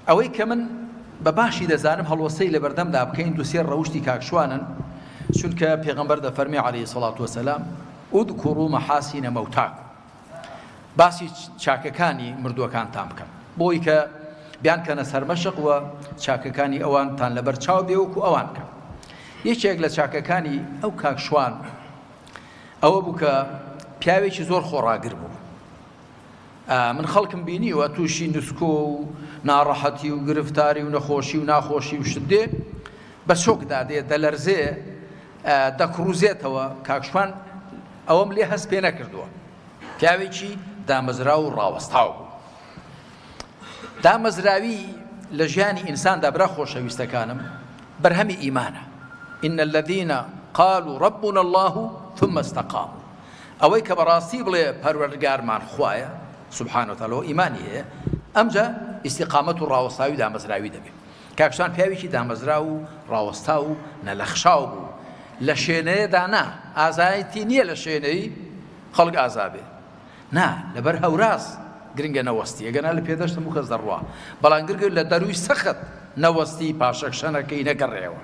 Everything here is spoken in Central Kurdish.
ئەوەی کە من بە باشی دەزانم هەڵوەستەی لەبەردەمدا بکەین دوسێ ڕەوشتی کاک شوانن، چونکە پێغەمبەر دەفەرمێ علیە الصلوة والسلام اذکروا محاسن موتاکم باسی چاکەکانی مردووەکانتان بکەن بۆی کە بیانکەنە سەرمەشق و چاکەکانی ئەوانتان لەبەر چاو بێ وەکو ئەوان بکەن. یەکێک لە چاکەکانی ئەو کاک شوان ئەوە بوو کە پیاوێکی زۆر خۆڕاگر بوو. من خەڵکم بینیوە تووشی نسکۆ و ناڕەحەتی و گرفتاری و نەخۆشی و ناخۆشی و شت دێ بە چۆکدا دێ دەلەرزێ دەکڕوزێتەوە کاک شوان ئەوەم لێ هەست پێ نەکردووە پیاوێکی دامەزراو و ڕاوەستاو بوو دامەزراوی لە ژیانی ئینساندا برا خۆشەویستەکانم بەرهەمی ئیمانە إن الذين قالوا ربنا الله ثم استقاموا ئەوەی کە بەڕاستی بڵێ پەروەردگارمان خوایە سبحانە وتعالی و ئیمانی هەیە ئەمجا ئیستیقامەت و ڕاوەستاوی دامەزراوی دەبێ. کاک شوان پیاوێکی دامەزراو و ڕاوەستاو و نەلەخشاو بوو لە شێنەیەدا نا ئازایەتی نییە لە شێنەی خەڵک ئازا بێ نا لەبەر هەوراز گرنگە نەوەستی ئەگەنا لە پێدەشت هەموو کەس دەڕوا بەڵام گرگە لە دەروی سەخت نەوەستی پاشەکشە نەکەی نەگەڕێەوە.